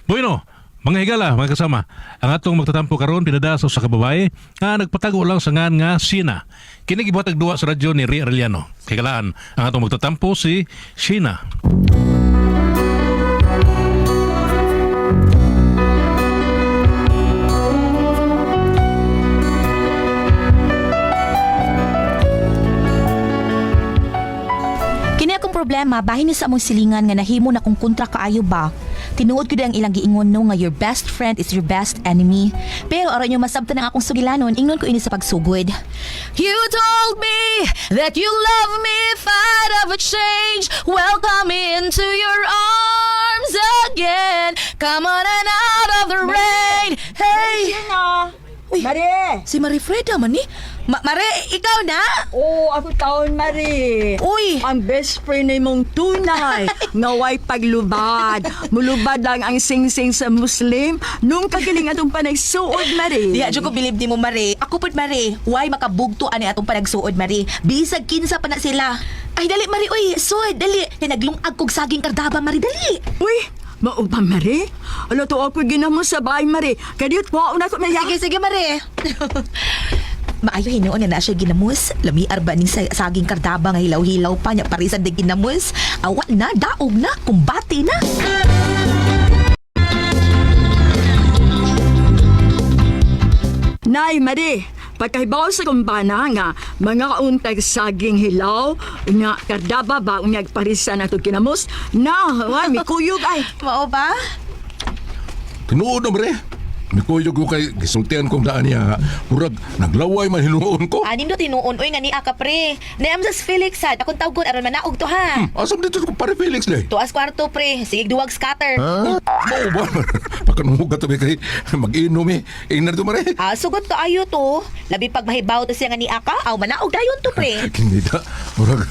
Bueno, mga higala, mga kasama, ang atong magtatampo karon pinada sa usa ka babae nga nagpatago lang sa ngan nga Sina. Kini gibuhatag duwa sa radyo ni Ria Arellano. Higalaan, ang atong magtatampo si Sheena. Kini akong problema, bahin ni sa among silingan nga nahimo na kong kontra kaayo ba. Tinuod ko ang ilang giingon no nga your best friend is your best enemy. Pero aron nyo masabtan ang akong sugilanon, ingnon ko ini sa pagsugod. You told me that you love me if I'd ever change. Welcome into your arms again. Come on and out of the rain. Hey! Uy. Mari! Si Marie Freda man ni. Mare, ikaw na? Oo, ako taon, Mari. Uy! Ang best friend ni mong tunay nga way paglubad. Mulubad lang ang sing-sing sa Muslim nung kagaling atong panagsuod, Mari. Diha jud ko bilib nimo Mare. Ako pud Mare, why makabugto ani atong panagsuod Mare? Bisag kinsa pa na sila. Ay dali Mare oy, sud dali. Kay naglungag kog saging kardaba Mare dali. Uy, mao ba, Mari? Ala to ako ginamo sa bahay, Mari. Kadiyot ko na ko Mari. Sige sige Mare. Maayo hinuon nga na siya ginamos. Lamiar ba ning saging kardaba nga hilaw-hilaw pa nya parisan de ginamos. Awa na daog na kumbate na. Nay, Mari, pagkahibaw sa kumbana nga mga untag saging hilaw, nga kardaba ba unyag parisan atong kinamos, na, wa, mikuyog ay. Mao ba? Tinuod na bre. Mikuyog ko kay gisultian kong daan niya nga. Murag naglaway man hinuon ko. Anim do tinuon oy nga ni ka pre. Naam sa Felix sad akong tawgon aron manaog to ha. Asam dito ko pare Felix le. Tuas kwarto pre, sige duwag scatter. Mao ba? Pagkanuhugat tabi kay mag-inom eh. Ingnar to mare. Ah, sugot ka ayo to. Labi pag mahibaw to siya nga ni Aka, aw manaog dayon to pre. Kinita. Murag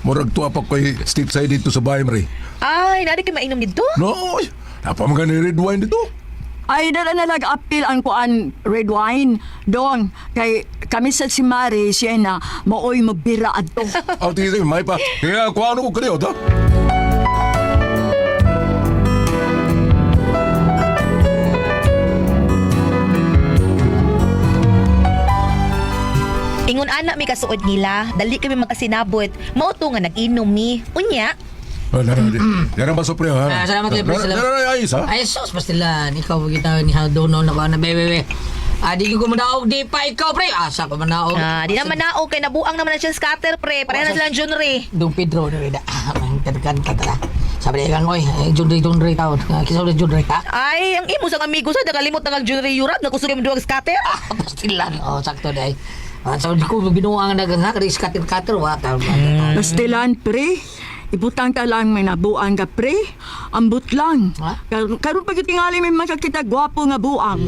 murag tuwa pa ko'y state side dito sa bahay mare. Ay, nari kay mainom dito. No, oy. Napa mga ni red wine dito. Ay, dala na nag-appeal ang kuan red wine. Dong, kay kami sa si Mari, siya na, maoy mabira adto. Aw tige may pa. Kaya kuano ko kaniyo ta. Ingon ana mi kasuod nila, dali kami magkasinabot. Mao to nga nag-inom mi. Unya, Dara ba pre ha? Ah, salamat kayo, pre. Salamat. Dara ay isa. Ay, sus, pastilan. Ikaw, kita ni Hadono na ko na, bebe, bebe. Ah, di ko manaog, di pa ikaw, pre. Asa ko manaog. ah, di naman naog kay nabuang naman na siya scatter pre. Pareha na silang Junre. Dong Pedro, na rin. Ah, kanta tara. Sabi niya kang, oy, eh, Junre, Junre, taon. Ah, Kisa ulit Junre, ha? Ay, ang imo sa amigo sa nakalimot na kag Junre Yurab na kusog duwag scatter. Ah, pastilan. Oh, sakto dai. Ah, sabi ko, binuang na nga, kaya scatter-catter, wa, taon. Pastilan, pre. Ibutang ka lang may nabuang ka, pre. Ambot lang. Ha? Karon pag tingali may makakita gwapo nga buang.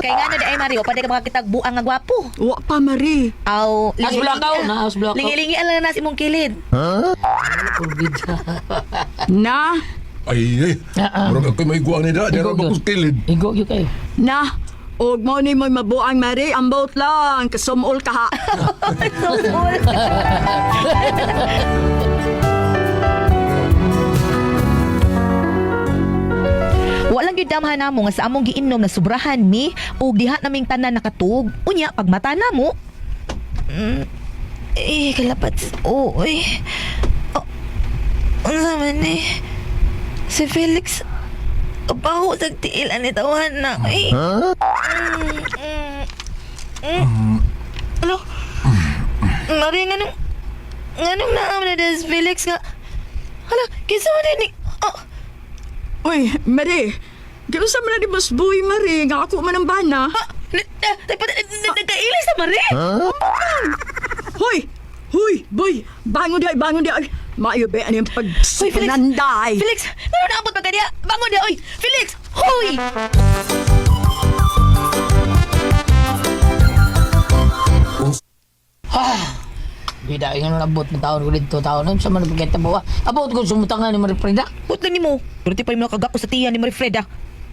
Kay nga na di ay Mario, pwede ka makakitag buang nga gwapo. Wa pa, Mari. Aw, As blackout na, as blackout. Lingi-lingi lang na sa imong kilid. Covid. Na, Ay ay. Ah, ah. Murag ako'y may guwang ni da. Dara ba ko kilid. Igo, yun kayo. na. Og mo ni mo'y mabuang, Mari. Ambot lang. Kasumol ka, ha. So cool. Walang gyud damhan namo nga sa among giinom na sobrahan mi ug diha naming tanan nakatug. Unya pagmata namo. Eh kalapat. Oy. Oh, unsa man ni? Si Felix Baho sa tiil ani tawahan na. Eh. Mm. Alo? Mari, nganong naam na des Felix nga? Hala, kinsa man ni... Oh, Uy, Mari. Giunsa man na ni Boss Boy, Mari. Nga ako man ang bana. nagkailis na Mari? Hoy! Hoy, boy! Bangon di ay, bangon di ay. Maayo ba ano yung Hoy, Felix! pagpananday? Felix, ano naabot pa kaniya? Bangon na, oy! Felix! Hoy! Bida, ingon na abot na taon ko dito, taon. Ano sa man pagkita mo? Abot ko sumutangan ni Marie Frida. Putla ni mo. Pero ti pa yung mga kagako sa tiyan ni Marie Freda.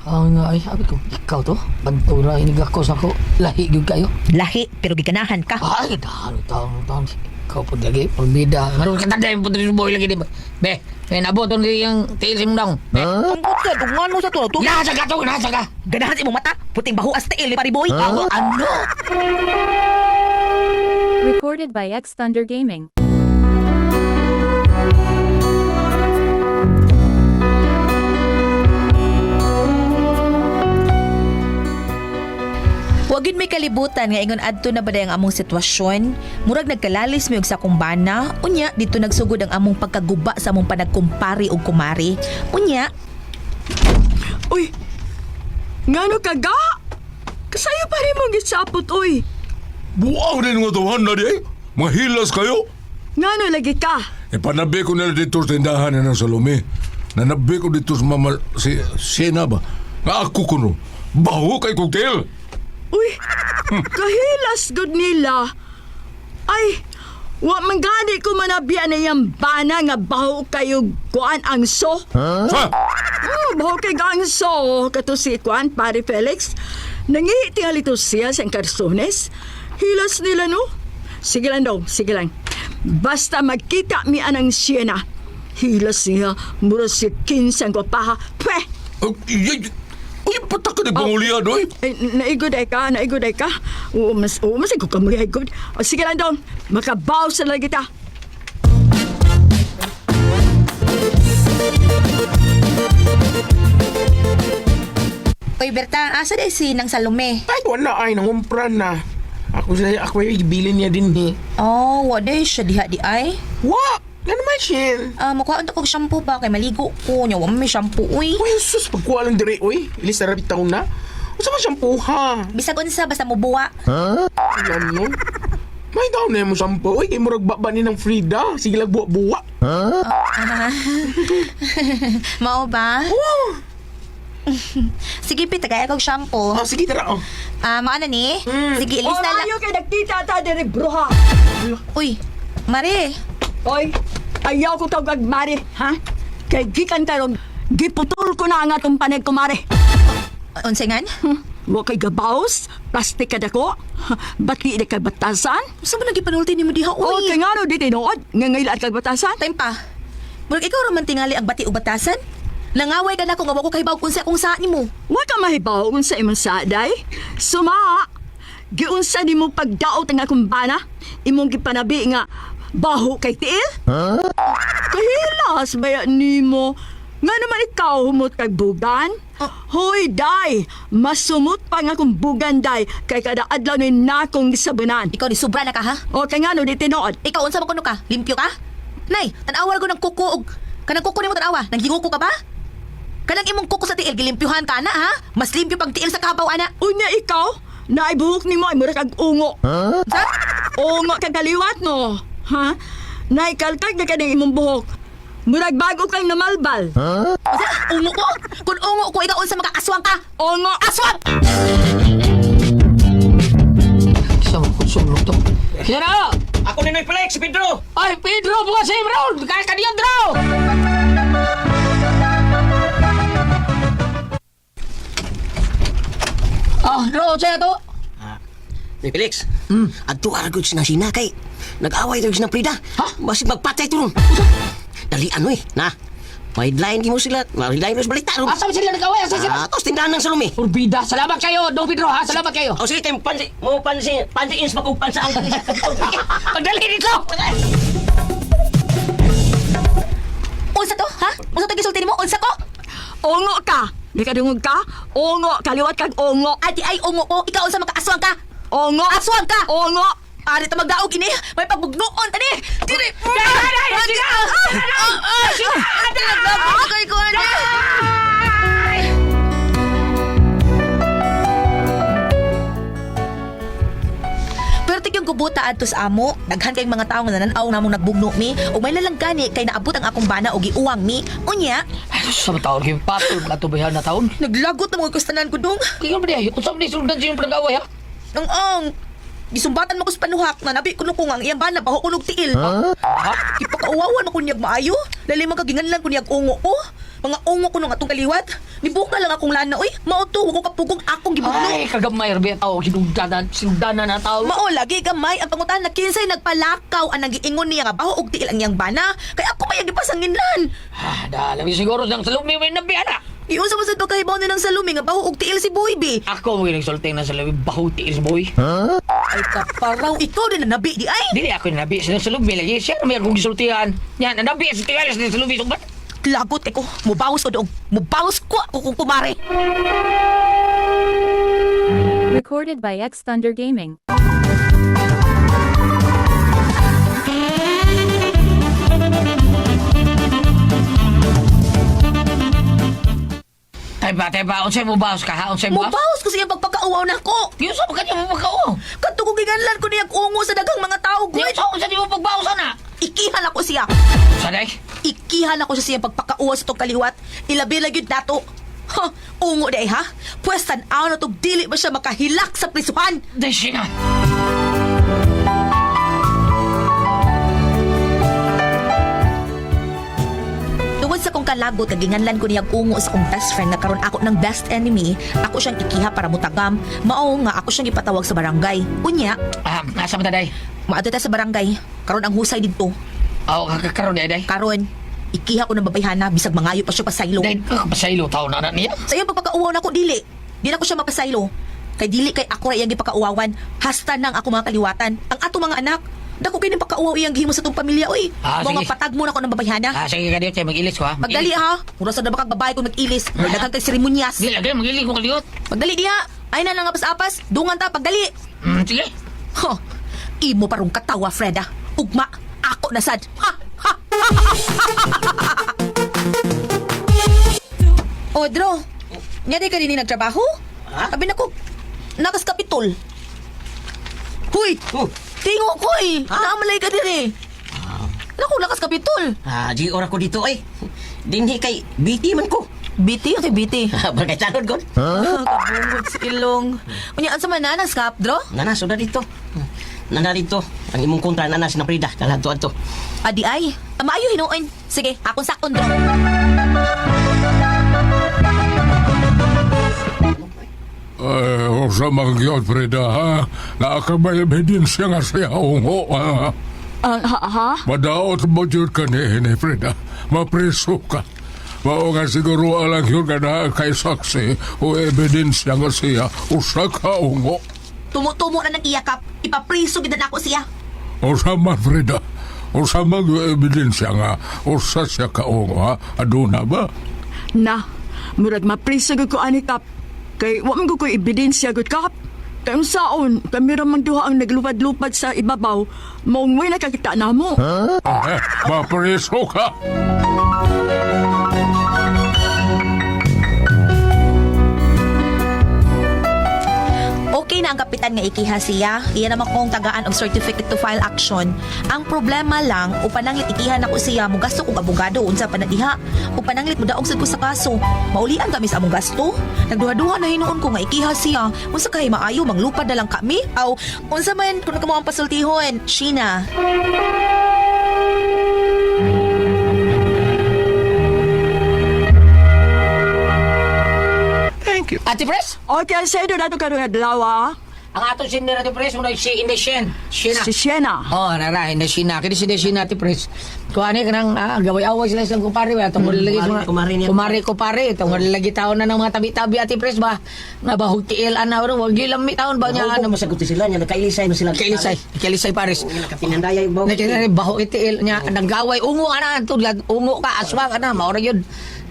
Ang ay, abi ko, ikaw to. Bantura, iniga ko sa ko. Lahi gyud kayo. Lahi pero giganahan ka. Ay, taon, taon, taon. Ikaw po lagi, porbida. Ngaroon ka tagay, po diri boy lagi di ba? Be, may nabot on yung tiil sa imong daong. Be, Ang ka, dungan mo sa to. To. nasa ka to, nasa ka. Ganahan sa imong mata, puting baho as tiil pare boy. Ako, ano? Recorded by X Thunder Gaming. Wag yun may kalibutan nga ingon adto na ba ang among sitwasyon. Murag nagkalalis mi og sa kumbana. Unya dito nagsugod ang among pagkaguba sa among panagkumpari og kumari. Unya, Uy, ngano ka ga? Kasayo pa rin mong gisapot, uy. Buaw din nga tuwan na di ay. Mga hilas kayo. Ngano lagi ka? E panabi ko nila dito sa tindahan na ng Salome. Nanabi ko dito sa mama si Siena ba? Nga ako kuno. Baho kay cocktail. Uy, kahilas gud nila. Ay, wa man gani ko manabian na iyang bana nga baho kayo kuan ang so. Sa? Oh, baho kay gangso. Kato si kuan, pare Felix. Nangihi tingali to siya sa Encarsones. Hilas nila no. Sige lang daw, sige lang. Basta magkita mi anang siya na. Hilas niya, mura si kinsang gwapaha. Pweh! Ay, ay, uy, patak ka ni Pangulian, oy. Ay, naigod ay ka, naigod ay ka. Oo, mas ko kamuli ay good. O, sige lang daw, makabaw sa lang kita. Oy Berta, asa di si nang Salome? Ay, wala ay, nangumpran na. Ako sa ako ay ibilin niya din eh. Oh, wa day siya diha di ay. Wa! Nga naman siya. Ah, mukuha unta kog shampoo ba kay maligo ko nya wa man may shampoo uy. Uy, sus, pagkuha lang dire, uy. Ilis na rabit taon na. Unsa man siyang puha? Bisag unsa basta mobuwa. Alam no? May daw na mo shampoo, uy. Kay murag baba ni ng Frida. Sige lang buwa-buwa. Mao ba? Oh, Sige pi tagay kog shampoo. oh sige, tara, oh. Ah, mao na ni? Sige, ilis na lang. Orayo kay nagkita ta diri bruha. Uy, Mare. Oy, ayaw ko tawag mare, ha? Kay gikan tarong, giputol ko na ang atong panay kumare. Unsa ngan? Wa kay gabaos, plastik ka dako, bati na kay batasan. Unsa man nagipanulti nimo diha O, uy? kay ngano di tinuod, nga ngailaan kag batasan. Time pa. Murag ikaw ra man tingali ang bati ug batasan. Nangaway ka na kung wa ko kahibaw kung sa kung sa nimo. Wa ka mahibaw unsa imong saday. Suma, giunsa nimo pagdaot ang akong bana, imong gipanabi nga baho kay tiil. Kahilas baya nimo. Nga naman ikaw humot kag bugan? Hoy, day! Masumot pa nga akong bugan, day! Kay kada adlaw ni nakong gisabunan. Ikaw ni sobra na ka ha? O, kay nga no, di tinuod. Ikaw unsa man kuno ka? Limpyo ka? Nay, tan-awa ra ko ng kuko og kanang kuko nimo tan-awa. Nanghinguko ka ba? Kanang imong kuko sa tiil gilimpyuhan ka na ha? Mas limpyo pag tiil sa kabaw ana. Unya ikaw, naibuhok nimo ay mura kag ungo. Sa? Ungo kag kaliwat no. Ha? Naikalkag na kaning imong buhok. Murag bago kang namalbal. Unsa? Ungo ko? Kung ungo ko ikaw unsa makaaswang ka? Ungo! Aswang! Sa mga sulok to. Kaya na! Ako ni Noy Flex, si Pedro! Ay, Pedro, bukas sa bro! Kaya ka diyan, bro! Ah, bro, sa'yo to. Noy Felix, adto aragod sina sina kay nag-away daw sina Prida. Ha? Basig magpatay to ron. Dali ano eh, na. May line mo sila, may line mo sa balita ron. Asa man sila nag-away? Asa sila? Ah, tos tindahan ng Salome. Urbida, salamat kayo, Dong Pedro, ha? Salamat kayo. O sige, kayo pansi, mo pansi, pansi ins makong pansa ang Pagdali dito! Unsa to? Ha? Unsa to gisulti nimo? Unsa ko? Ungo ka! Nakadungog ka? Ungo! Kaliwat kag ungo! Ati ay ungo ko. Ikaw unsa makaaswang ka? Ungo! Aswang ka! Ungo! Ari ta magdaog ini. May pagbugnoon tani. Diri. Daray! Sila! Sila! Sila! Kay ko ani. Pero tig yung gubuta adto sa amo, daghan kay mga tawo nga nananaw namong nagbugno mi ug may lalang gani kay naabot ang akong bana og giuwang mi. Unya, Ay, sa mga taon, kayo patol, mga tubihan na taon. naglagot na mga kustanan ko dong. Kaya ba diay? Unsa man ni suldan sa inyong pinag-away, ha? Ang ang. Gisumbatan mo ko sa panuhak na nabi kuno ko nga ang iyang bana baho kunog tiil. Ha? Ipakauwawan mo kunyag maayo. Lali man kaginganlan kunyag ungo ko. Mga ungo ko nung atong kaliwat. Nibuka lang akong lana oy. Mao to, wa ko kapugong akong gibugno. Ay, kagamay ra tao, sinugdanan, sinugdanan na tao. Mao lagi gamay ang pangutan na kinsay nagpalakaw ang nagiingon niya nga baho og tiil ang iyang bana. Kay ako may gipasanginlan. Ah, dalawi siguro ng salumi may nabi ana. Iunsa man sad pagkahibaw ni ng salumi nga baho og tiil si Boy B. Ako mo nagsulti na salumi, baho tiil boy. Ay kaparaw ikaw din na nabi di ay. Dili ako nabi sa salumi lagi. Siya may akong gisultihan. Yan, nabi sa tiil sa salumi sugbat. Lagot kay ko, mubawas ko doong. Mubawas ko ako kung kumare. Recorded by X Thunder Gaming. Tayba, tayba, unsay mo bawas ka ha? Unsay mo bawas? Mubawas ko siya pagpagkauwaw na ko. Yung sa kanya mo pagkauwaw. Kadto ko giganlan ko niyang ungo sa daghang mga tao, Yung gud. sa unsa di mo pagbawas ana? Ikihan ako siya. Sanay? Ikihan ako siya siyang pagpakauwaw sa tong kaliwat. Ilabi lang yun nato. Ha, ungo day ha. Pwes tan-aw na tog dili ba siya makahilak sa prisuhan. Day siya. Tungod sa kong kalagot, kaginganlan ko niyang ungo sa kong best friend na karon ako ng best enemy, ako siyang ikiha para mutagam. Mao nga ako siyang ipatawag sa barangay. Unya, Ah, nasa man day? maadto ta sa barangay. Karon ang husay didto. Aw, kakaroon day day. Karon, ikiha ko ng babayhana bisag mangayo pa siya pasaylo. Day, pasaylo tao na na niya. Sa iyang pagpakauwaw na ako, dili. Di na ko siya mapasaylo. Kay dili kay ako ra iyang gipakauwawan. Hasta nang ako mga kaliwatan. Ang ato mga anak. Dako kay ning pakauwaw iyang gihimo sa tong pamilya oy. Ah, Mga sige. patag mo na ko ng babayhana. Ah, sige ka kay mag-ilis ko ha. Magdali ha. Mura sa na bakag babae kung mag-ilis. Daghang kay seremonyas. Di lagi mag-ilis ko kaliot. Magdali diha. Ay na lang apas-apas. Dungan ta pagdali. Sige. Huh. Imo parong katawa, Freda. Ugma, ako na sad. Ha! Ha! Odro, nga di ka din nagtrabaho? Ha? Abi nako, nakas kapitol. Huy! Oh. Tingo ko eh! Ha? Naamalay ka din eh. Naku, lakas kapitol. Ah, di ora ko dito ay. Dinhi kay BT man ko. BT, okay BT. Barangay tanod god. Kabungot si Ilong. Unya, ansa man na, naskap, Dro? Nana sudah dito. Nana dito. Ang imong kontra nana si Naprida kaladto adto. Adi ay, maayo hinuon. Sige, akong sakon, Dro. Ay, usa man gyud Frida ha. Naa ka ba ebidensya nga siya ungo ha? Ah, ha, ha? Madaot mo jud ka ni ini Frida. Mapriso ka. Mao nga siguro alang yun ka na kay saksi o ebidensya nga siya usa ka ungo. Tumutumo na ng iyakap. Ipapriso gid na ako siya. Usa man Frida. Usa man yung ebidensya nga usa siya ka ungo ha. Aduna ba? Na, murag mapriso gud ko ani kap. Kay wa man gud ko ebidensya gud kap. Kay unsaon, kami ra man duha ang naglupad-lupad sa ibabaw. Maong may nakakita namo. Eh, mapriso ka. Okay na ang kapitan nga ikiha siya. Iya naman kong tagaan og certificate to file action. Ang problema lang, upananglit ikiha nako siya, mo gasto kong abogado unsa pa na diha. Upananglit mo daog sad ko sa kaso. Maulian kami sa among gasto. Nagduha-duha na hinuon ko nga ikiha siya. Unsa kay maayo manglupad na lang kami? Aw, unsa man kuno kamo ang pasultihon? Sheena. Thank you. Ate Pres? Okay, sa do nato karon adlaw ah. Ang atong sinder Ate Pres, muna si Indeshen. Shena. Si Siena. Oh, nara, Indesina. Kini si Indesina Ate Pres. Kuha ni kanang gaway-away sila silang kumpare ba. Tungod lagi Kumare, mga kumare niya. kumare kupare. Tungod lagi taon na ng mga tabi-tabi Ate Pres ba. Nabahog tiil ana ro wag gilam mi taon ba niya Ano ano. masagot sila niya nakailisay man sila. Kailisay, kailisay pares. Nakatinandaya yung bawang. Nakita baho itiil niya nagaway ungo ana tulad ungo ka aswang ana mao ra yun.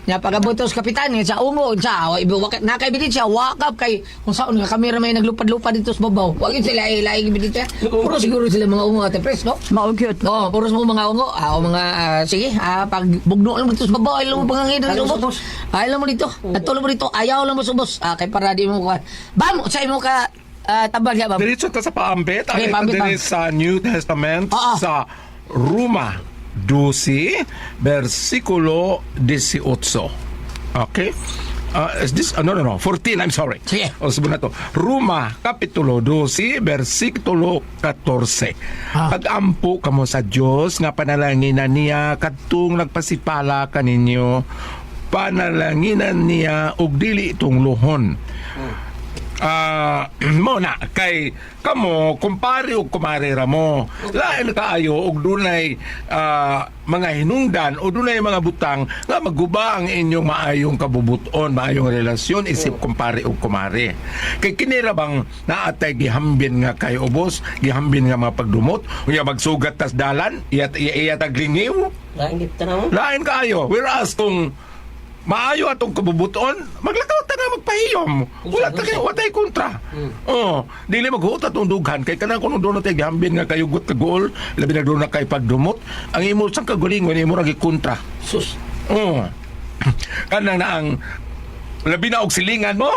Nya pagabutos kapitan nga sa ungo sa wakit na kay siya wakap kay kung saan nga kamera may naglupad-lupad dito sa babaw. Wag yun sila ilaing ebidensya. Puro siguro sila mga ungo ate pres no. Mao gyud. Oo, puros mo mga ungo. Ah, o mga, sige, pag bugno lang mo dito sa babaw, ayaw lang mo pangangin dito sa Ayaw ubos. subos. Ayaw lang mo dito. Atol mo dito, ayaw lang mo subos. Ah, kay para di mo kuhan. Bam, sa imo ka, tambal ya, bam. Diretso ta sa paambit. Okay, Ang ito paambit, din bam. sa New Testament Oo. sa Roma 12, versikulo 18. Okay? Is this, oh, no, no, no, 14, I'm sorry. Sige. O, sabon na to. Roma, Kapitulo 12, versikulo 14. Pag-ampo kamo sa Dios nga panalanginan niya kadtong nagpasipala kaninyo, panalanginan niya og dili tungluhon. Mo na kay kamo kumpare og kumare ra mo, lain kaayo og dunay mga hinungdan o dunay mga butang nga maguba ang inyong maayong kabubuton, maayong relasyon isip kumpare og kumare, kay kini ra bang naatay gihambin nga kay ubos gihambin nga mga pagdumot, unya magsugat tas dalan, iya iya, iya taglingiw. Lain gid tanaw. Lain kaayo. Whereas kung maayo atong kabubuton, maglakaw ta na magpahiyom. Wala ta kay, wala tay kontra. Oh, dili maghuot atong dughan kay kanang kuno doon tay gihambin nga kayugot ka goal, labi na doon na kay pagdumot. Ang imo sang kagalingon imo ra gikontra. Sus. Oh. Kanang na ang labi na og silingan mo.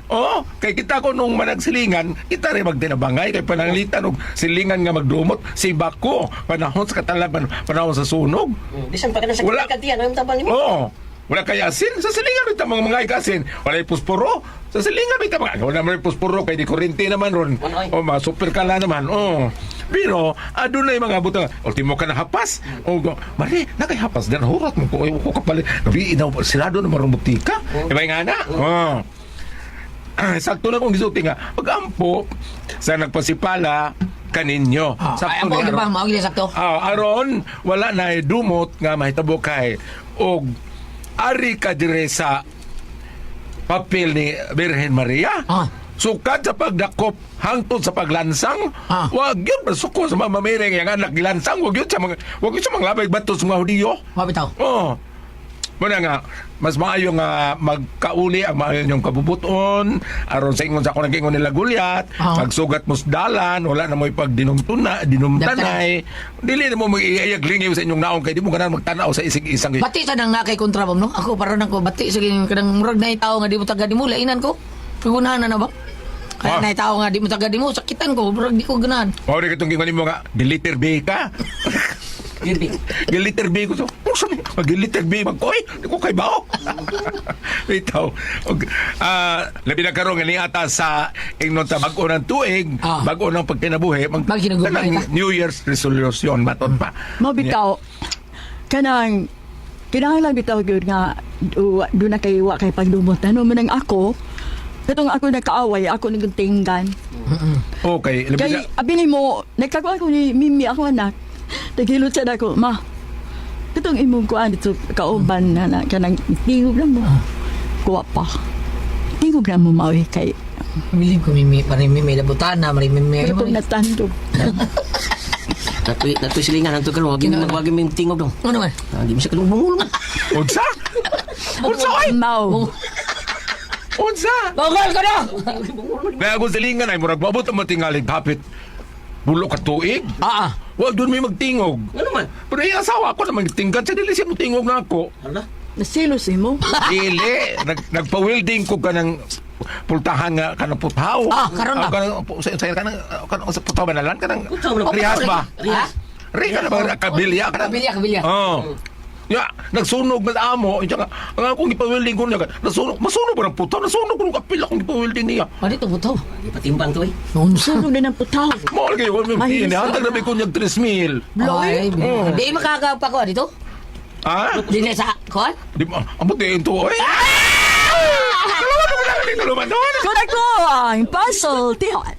Oh, kay kita ko nung managsilingan, kita rin magtinabangay kay pananglitan og silingan nga magdumot si bako panahon sa katalaban, panahon sa sunog. Bisan pa ka na sa Wala. katiyan, ang tabang nimo. Oo. Wala kay asin sa silingan bitaw mga ikasin. Wala pusporo sa silingan bitaw mga wala man pusporo kay di kuryente naman ron. Wala, oy. O ma super kala naman. Oo. Pero adunay mga butang ultimo ka na hapas. O go, mari na kay hapas dan hurat mo ko ko kapalit. Gabi inaw silado na marong butika. Di ba nga na? Oo. Sakto na kung gisulti nga pag-ampo sa nagpasipala kaninyo. Ay, Sakto ang ni di ba? aron. Mao gid sakto. Aron wala na dumot nga mahitabo kay og ari ka dire sa papel ni Birhen Maria. Sukad sa pagdakop hangtod sa paglansang, wag yun masuko sa mga mamiring yang anak gilansang, wag yun sa mga labay bato sa mga Hudiyo. Wa bitaw. Oo. Muna nga, mas maayo nga magkauli ang maayo niyong kabubuton, aron sa ingon sa ako nag-ingon nila Gulyat, magsugat mo sa dalan, wala na mo'y pagdinumtuna, dinumtanay, dili na mo mag-iayag lingiw sa inyong naong kay di mo ganan magtanaw sa isig isang. Bati sa nang nakay kontra bam no? Ako para nang ko bati sa ganyan kanang murag na tao nga di mo taga di mo lainan ko. Pigunahan na na ba? Kaya na tao nga di mo taga di mo sakitan ko murag di ko ganahan. Mao rin itong gingon nimo nga, giliter B ka. Giliter B ko. So, puso ni, mag-giliter B mag koy, di ko kay bao. Bitaw. Og labi na karon nga niata sa ingnon ta bag-o ng tuig, bag-o ng pagkinabuhi, mag kanang New Year's resolution maton pa. Mao bitaw kanang kinahanglan bitaw gyud nga do na kay wa kay pagdumot ano man ang ako katong ako nagkaaway ako nang tinggan. Okay, labi Kay na abi nimo nagkakuan ko ni Mimi ako anak. Nagilot siya na ako, ma. Katong imong kuan dito kauban na na kanang tingog na mo. Kuwa pa. Tingog na mo maoy kay Bilib ko mimi para mimi labutan na mari mimi. pero kung natandog. Natoy silingan hanto karon, wag yung tingog dong. Ano man? Di mo sa kalong bungol man. Unsa? Unsa oy? Mao. Unsa? Bungol ko na. Kaya kung silingan ay murag maabot ang matingalig hapit bulo ka tuig. Wag doon may magtingog. Ano man? Pero yung asawa ko naman tinggan siya dili siya motingog na ako. Hala. Nasilos imo. Dili, nagpa-welding ko kanang pultahan nga kanang putaw. Karon ba? Kanang sa kanang kanang sa putaw banalan kanang Putaw na. Rihas ba? Rihas. Ri ka na ba kabilya kanang. Kabilya, kabilya. Oh. Ya, nagsunog man amo. Iya nga, ang akong gipa-welding ko niya, nasunog, masunog ba ng putaw? Nasunog ko ng kapil akong gipa-welding niya. Ano ito butaw? Ipatimbang to eh. Unsa? Sunog na ng putaw. Mo lagi ko Mahilig mi hatag na ko niya 3,000. Ay, Oh. di makakapa ko dito. Ha? Di na sa kuan? Di ba? Ambot eh ito oy. Kalaman ko na kaluman doon. Kung ako ang puzzle, tihon.